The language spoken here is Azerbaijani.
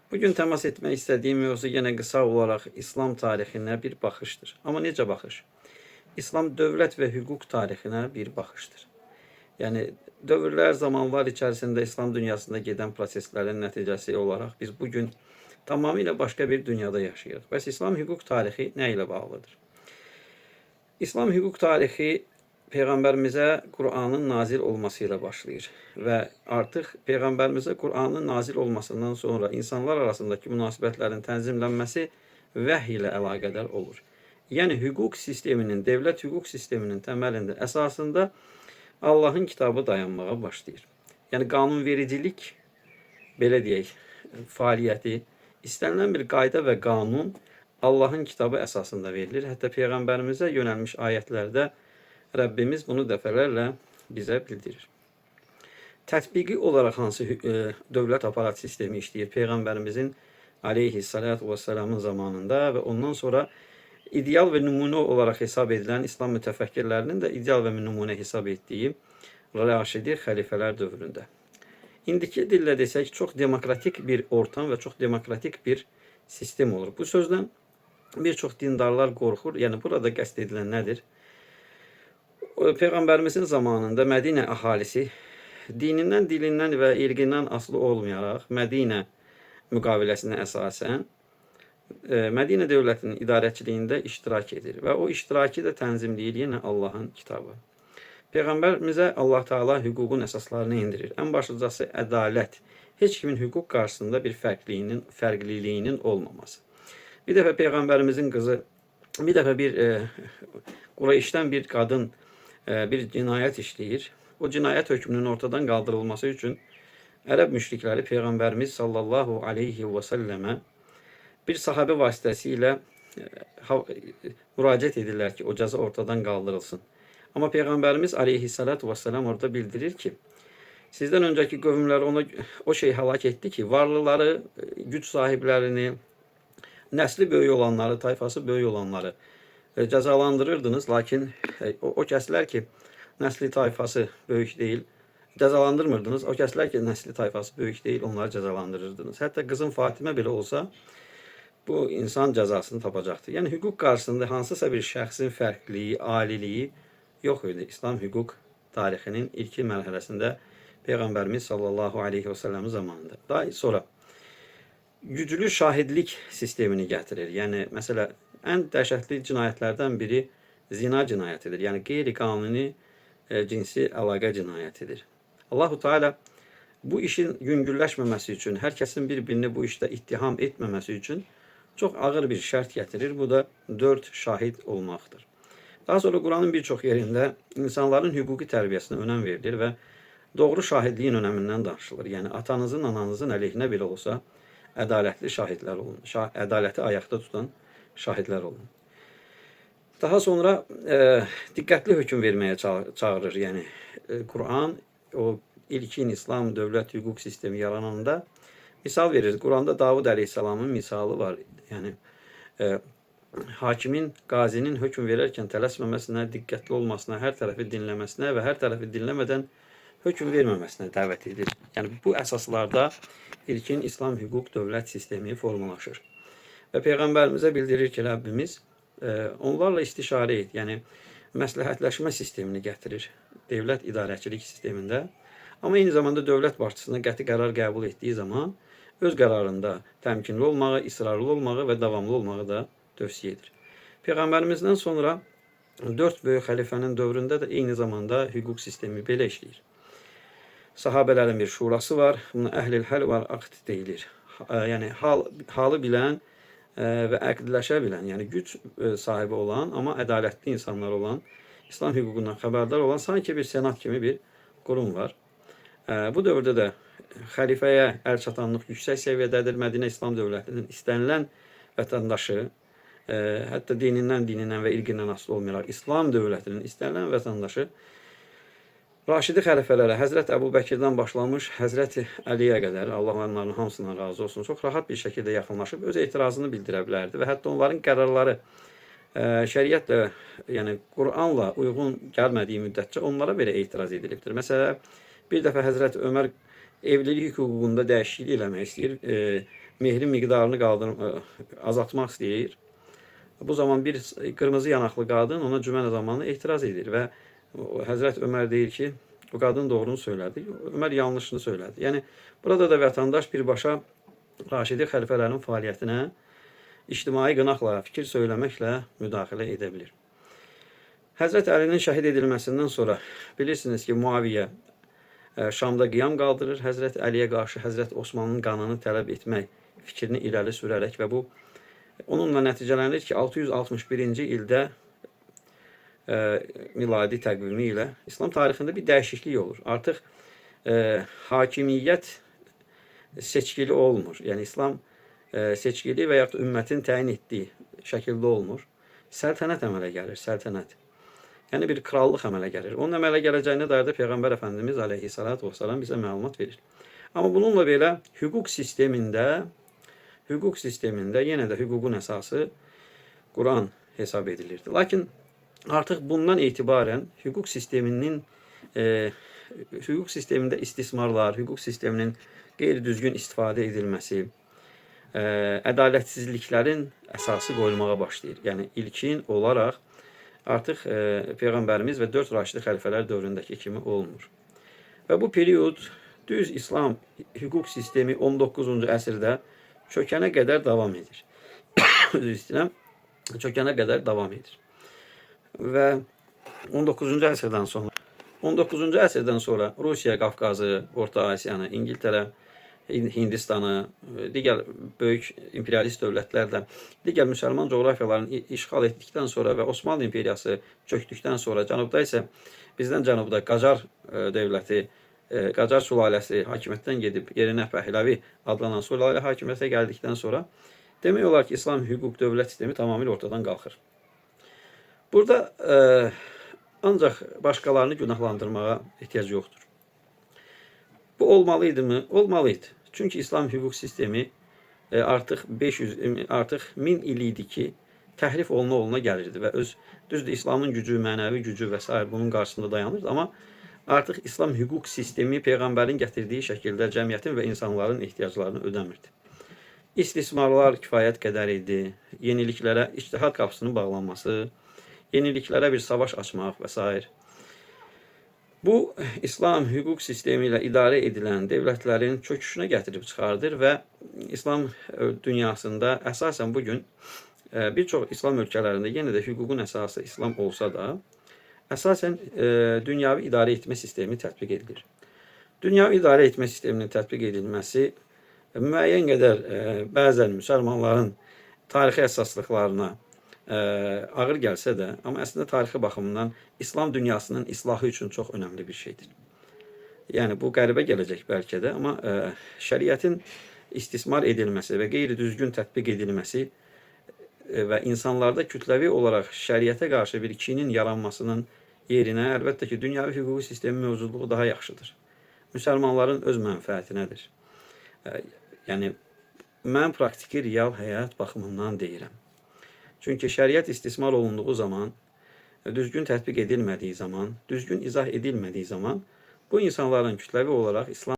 Bugün təmas etmək istədiyim mövzu yenə qısa olaraq İslam tarixinə bir baxışdır. Amma necə baxış? İslam dövlət və hüquq tarixinə bir baxışdır. Yəni dövrlər, zamanlar içərisində İslam dünyasında gedən proseslərin nəticəsi olaraq biz bugün tamamilə başqa bir dünyada yaşayırıq. Bəs İslam hüquq tarixi nə ilə bağlıdır? İslam hüquq tarixi Peyğəmbərimizə Qur'anın nazil olması ilə başlayır və artıq Peyğəmbərimizə Qur'anın nazil olmasından sonra insanlar arasındakı münasibətlərin tənzimlənməsi vəhy ilə əlaqədar olur. Yəni hüquq sisteminin, dövlət hüquq sisteminin təməlində, əsasında Allahın kitabı dayanmağa başlayır. Yəni qanunvericilik, belə deyək, fəaliyyəti, istənilən bir qayda və qanun Allahın kitabı əsasında verilir. Hətta Peyğəmbərimizə yönəlmiş ayətlərdə Rəbbimiz bunu dəfələrlə bizə bildirir. Tətbiqi olaraq hansı dövlət aparat sistemi işləyir Peyğəmbərimizin aleyhissalatu vesselamın zamanında və ondan sonra ideal və nümunə olaraq hesab edilən İslam mütəfəkkirlərinin də ideal və nümunə hesab etdiyi Raşidi xəlifələr dövründə. İndiki dillə desək, çox demokratik bir ortam və çox demokratik bir sistem olur. Bu sözdən bir çox dindarlar qorxur. Yəni burada qəsd edilən nədir? Peyğəmbərimizin zamanında Mədinə əhalisi dinindən, dilindən və irqindən asılı olmayaraq Mədinə müqaviləsinə əsasən Mədinə dövlətinin idarəçiliyində iştirak edir və o iştirakı da tənzimləyir yenə Allahın kitabı. Peyğəmbərimizə Allah Teala hüququn əsaslarını endirir. Ən başlıcası ədalət. Heç kimin hüquq qarşısında bir fərqliliyinin olmaması. Bir dəfə Peyğəmbərimizin qızı, bir dəfə bir Qureyşdən bir qadın bir cinayət işləyir. O cinayət hökmünün ortadan qaldırılması üçün Ərəb müşrikləri Peyğəmbərimiz sallallahu aleyhi və səlləmə bir sahabə vasitəsilə müraciət edirlər ki, o cəza ortadan qaldırılsın. Amma Peyğəmbərimiz aleyhissalatu vesselam orada bildirir ki, sizdən öncəki qövmlər ona o şey həlak etdi ki, varlıları, güc sahiblərini, nəsli böyük olanları, tayfası böyük olanları cəzalandırırdınız, lakin o kəslər ki, nəsli tayfası böyük deyil, cəzalandırmırdınız. O kəslər ki, nəsli tayfası böyük deyil, onları cəzalandırırdınız. Hətta qızım Fatimə belə olsa, bu insan cəzasını tapacaqdır. Yəni hüquq qarşısında hansısa bir şəxsin fərqliliyi, aliliyi yox idi. İslam hüquq tarixinin ilkin mərhələsində Peyğəmbərimiz sallallahu aleyhi və səlləmin zamanında. Daha sonra güclü şahidlik sistemini gətirir. Yəni məsələ ən dəhşətli cinayətlərdən biri zina cinayətidir. Yəni qeyri-qanuni cinsi əlaqə cinayətidir. Allahu Teala bu işin yüngülləşməməsi üçün, hər kəsin bir-birini bu işdə ittiham etməməsi üçün çox ağır bir şərt gətirir. Bu da 4 şahid olmaqdır. Daha sonra Quranın bir çox yerində insanların hüquqi tərbiyəsinə önəm verilir və doğru şahidliyin önəmindən danışılır. Yəni atanızın, ananızın əleyhinə belə olsa ədalətli şahidlər olun. Ədaləti ayaqda tutan şahidlər olun. Daha sonra diqqətli hökm verməyə çağırır. Yəni Quran o ilkin İslam dövlət hüquq sistemi yarananda misal verir. Quranda Davud əleyhissalamın misalı var. Yəni hakimin, qazinin hökm verərkən tələsməməsinə, diqqətli olmasına, hər tərəfi dinləməsinə və hər tərəfi dinləmədən hökm verməməsinə dəvət edir. Yəni bu əsaslarda ilkin İslam hüquq dövlət sistemi formalaşır. Və Peyğəmbərimizə bildirir ki, Rəbbimiz onlarla istişarə et, yəni məsləhətləşmə sistemini gətirir dövlət idarəçilik sistemində. Amma eyni zamanda dövlət başçısına qəti qərar qəbul etdiyi zaman öz qərarında təmkinli olmağı, israrlı olmağı və davamlı olmağı da tövsiyə edir. Peyğəmbərimizdən sonra 4 böyük xəlifənin dövründə də eyni zamanda hüquq sistemi belə işləyir. Sahabələrin bir şurası var, buna əhlil həl var, aqd deyilir. Yəni halı bilən və əqdləşə bilən, yəni güc sahibi olan, amma ədalətli insanlar olan, İslam hüququndan xəbərdar olan sanki bir senat kimi bir qurum var. Bu dövrdə də xəlifəyə əl çatanlıq yüksək səviyyədədir. Mədinə İslam dövlətinin istənilən vətəndaşı, hətta dinindən, dinindən və irqindən asılı olmayaraq İslam dövlətinin istənilən vətəndaşı Raşidi xəlifələrə, Həzrət Əbu Bəkirdən başlamış Həzrəti Əliyə qədər, Allah onların hamısından razı olsun, çox rahat bir şəkildə yaxınlaşıb öz etirazını bildirə bilərdi və hətta onların qərarları şəriətlə, yəni Qur'anla uyğun gəlmədiyi müddətcə onlara belə etiraz edilibdir. Məsələn, bir dəfə Həzrət Ömər evlilik hüququnda dəyişiklik eləmək istəyir. Mehrin miqdarını azaltmaq istəyir. Bu zaman bir qırmızı yanaqlı qadın ona cümə zamanı etiraz edir və Həzrət Ömər deyir ki, o qadın doğrunu söylədi, Ömər yanlışını söylədi. Yəni burada da vətəndaş birbaşa Raşidi xəlifələrin fəaliyyətinə ictimai qınaqla, fikir söyləməklə müdaxilə edə bilir. Həzrət Əlinin şəhid edilməsindən sonra bilirsiniz ki, Muaviyə Şamda qiyam qaldırır. Həzrət Əliyə qarşı Həzrət Osmanın qanını tələb etmək fikrini irəli sürərək və bu onunla nəticələnir ki, 661-ci ildə miladi təqvimi ilə İslam tarixində bir dəyişiklik olur. Artıq hakimiyyət seçkili olmur. Yəni İslam seçkili və yaxud ümmətin təyin etdiyi şəkildə olmur. Səltənət əmələ gəlir, səltənət. Yəni bir krallıq əmələ gəlir. Onun əmələ gələcəyinə dair də Peyğəmbər Əfəndimiz əleyhissalatu vesselam bizə məlumat verir. Amma bununla belə hüquq sistemində yenə də hüququn əsası Quran hesab edilirdi. Lakin artıq bundan etibarən hüquq sistemində istismarlar, hüquq sisteminin qeyri-düzgün istifadə edilməsi, ədalətsizliklərin əsası qoyulmağa başlayır. Yəni ilkin olaraq artıq Peyğəmbərimiz və 4 Raşidi xəlifələr dövründəki kimi olmur. Və bu period düz İslam hüquq sistemi 19-cu əsrdə çökənə qədər davam edir. Üzr istəyirəm, çökənə qədər davam edir. Və 19-cu əsrdən sonra Rusiya Qafqazı, Orta Asiyanı, İngiltərə, Hindistanı, digər böyük imperialist dövlətlərlə digər müsəlman coğrafiyalarını işğal etdikdən sonra və Osmanlı imperiyası çökdükdən sonra cənubda isə bizdən cənubda Qacar dövləti, Qacar sülaləsi hakimiyyətdən gedib yerinə Pəhləvi adlanan sülalə hakimiyyətə gəldikdən sonra demək olar ki, İslam hüquq dövlət sistemi tamamilə ortadan qalxır. Burada ancaq başqalarını günahlandırmağa ehtiyac yoxdur. Bu olmalı idi mı? Olmalı idi. Çünki İslam hüquq sistemi artıq 500, artıq 1000 il idi ki, təhrif oluna gəlirdi və düzdür, İslamın gücü, mənəvi gücü və s. bunun qarşısında dayanırdı, amma artıq İslam hüquq sistemi Peyğəmbərin gətirdiyi şəkildə cəmiyyətin və insanların ehtiyaclarını ödəmirdi. İstismarlar kifayət qədər idi, yeniliklərə ictihad qapısının bağlanması, yeniliklərə bir savaş açmaq və s. Bu, İslam hüquq sistemi ilə idarə edilən dövlətlərin çöküşünə gətirib çıxardır və İslam dünyasında əsasən bugün bir çox İslam ölkələrində yenə də hüququn əsası İslam olsa da, əsasən dünyavi idarə etmə sistemi tətbiq edilir. Dünyavi idarə etmə sisteminin tətbiq edilməsi müəyyən qədər bəzən müsəlmanların tarixi əsaslıqlarına ağır gəlsə də, amma əslində tarixi baxımından İslam dünyasının islahı üçün çox önəmli bir şeydir. Yəni bu qəribə gələcək bəlkə də, amma şəriətin istismar edilməsi və qeyri-düzgün tətbiq edilməsi və insanlarda kütləvi olaraq şəriətə qarşı bir kinin yaranmasının yerinə əlbəttə ki, dünyavi hüquqi sistemin mövcudluğu daha yaxşıdır. Müsəlmanların öz mənfəətinədir. Yəni mən praktiki real həyat baxımından deyirəm. Çünki şəriət istismar olunduğu zaman, düzgün tətbiq edilmədiyi zaman, düzgün izah edilmədiyi zaman bu insanların kütləvi olaraq İslam